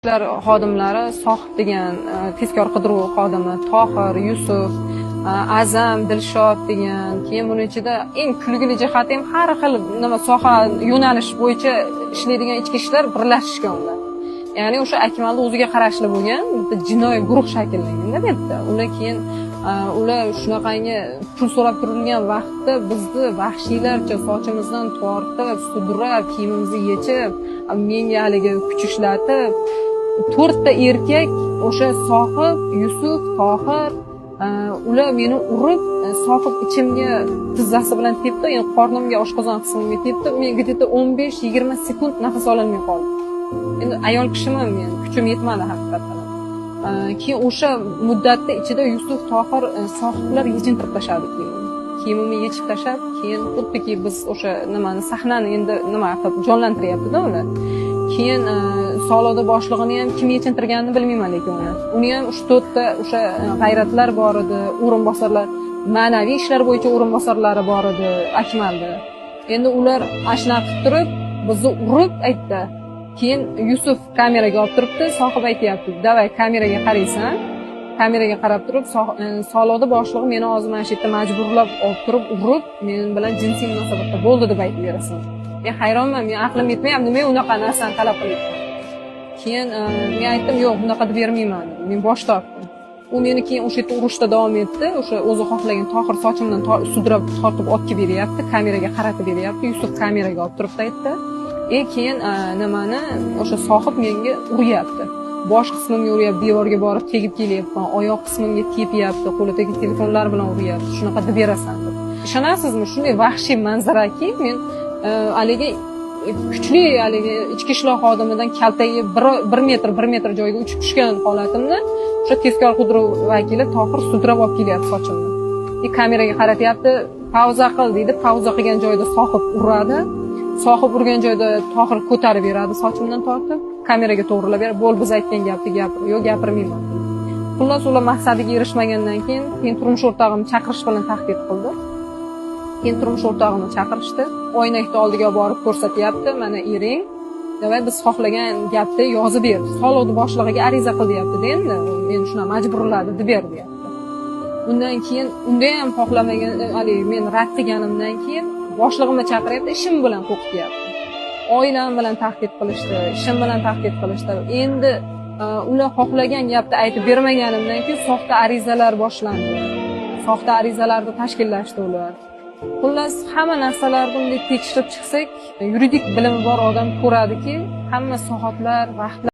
Ishlar xodimlari Sohib degan tezkor qidiruv xodimi, Tohir, Yusuf, Azam, Dilshod degan. Keyin buni ichida eng kulgili jihati ham, har xil nima soha, yo'nalish bo'yicha ishlaydigan ichki ishlar birlashishgan ular. Ya'ni o'sha Akmalni o'ziga qarashli bo'lgan bitta jinoiy guruh shakllanganda bu yerda. Ular keyin ular shunaqangi pul so'rab turilgan vaqtda bizni vahshiylarcha sochimizdan tortib, sudrab, kiyimimizni yechib, menga haligi kuch ishlatib, to'rtta erkak, o'sha Sohib, Yusuf, Tohir, ular meni urib, Sohib ichimga tizzasi bilan tepdi, ya'ni qornimga, oshqozon qismimga tepdi. Men где то 15-20 sekund nafas ololmay qoldim. Endi ayol kishiman men, kuchim yetmadi haqiqatdan. Keyin o'sha muddatni ichida Yusuf, Tohir, Sohiblar yechintirib tashladi kiyimimni. Kiyimimni yechib tashlab, keyin xuddiki biz o'sha nimani, sahnani endi nima qilib jonlantiryaptida ular. Keyin soliqni boshlig'ini ham kim yechintirganini bilmayman, lekin uni ham uch to'rtta o'sha g'ayratlar bor edi, o'rinbosarlar, ma'naviy ishlar bo'yicha o'rinbosarlari bor edi Akmalda. Endi ular ana shunaqa qilib turib bizni urib aytdi. Keyin Yusuf kameraga olib turibdi, Sohib aytyapti: "Давай, kameraga qaraysan." Kameraga qarab turib, soliqni boshlig'i meni hozir mana shu yerda majburlab olib turib, urib, men bilan jinsiy munosabatda bo'ldi deb aytib berasan. Men hayronman, men aqlim yetmayapti, nimaga unaqa narsani talab qilyapti. Keyin men aytdim: "Yo'q, bunaqa deb bermayman", dedim. Men bosh tortdim. U meni keyin o'sha yerda urushda davom etdi. O'sha o'zi xohlagan Tohir sochimdan sudrab tortib olib kelib beryapti, kameraga qaratib beryapti. Yusuf kameraga olib turibdi, aytdi. Keyin nimani, o'sha Sohib menga uryapti, bosh qismimga uryapti, devorga borib tegib kelyapman, oyoq qismimga tepyapti, qo'lidagi telefonlar bilan uryapti, shunaqa deb berasan deb. Ishonasizmi, shunday vahshiy manzaraki, men haligi kuchli haligi ichki ishlar xodimidan kaltagi 1 metr 1 metr joyga uchib tushgan holatimda o'sha tezkor qidiruv vakili Tohir sudrab olib kelyapti sochimni и kameraga qaratyapti: "Pauza qil", deydi. Pauza qilgan joyda Sohib uradi. Sohib urgan joyda Tohir ko'tarib beradi sochimdan tortib, kameraga to'g'rilab beradi: "Bo'l, biz aytgan gapni gapir". "Yo'q, gapirmayman". Xullas, ular maqsadiga erishmagandan keyin turmush o'rtog'imni chaqirish bilan tahdid qildi. Keyin turmush o'rtog'imni chaqirishdi. Oynakni oldiga borib ko'rsatyapti: "Mana ering, давай, biz xohlagan gapni yozib ber, soliqni boshlig'iga ariza qil", deyaptida. "Endi meni shunaqa majburladi deb ber", deyapti. Undan keyin unda ham xohlamagan, haligi men rad qilganimdan keyin boshlig'imni chaqiryapti, ishim bilan qo'rqityapti, oilam bilan tahdid qilishdi, ishim bilan tahdid qilishdi. Endi ular xohlagan gapni aytib bermaganimdan keyin soxta arizalar boshlandi, soxta arizalarni tashkillashdi ular. Xullas, hamma narsalarni bunday tekshirib chiqsak, yuridik bilimi bor odam ko'radiki, hamma soatlar, vaqtlar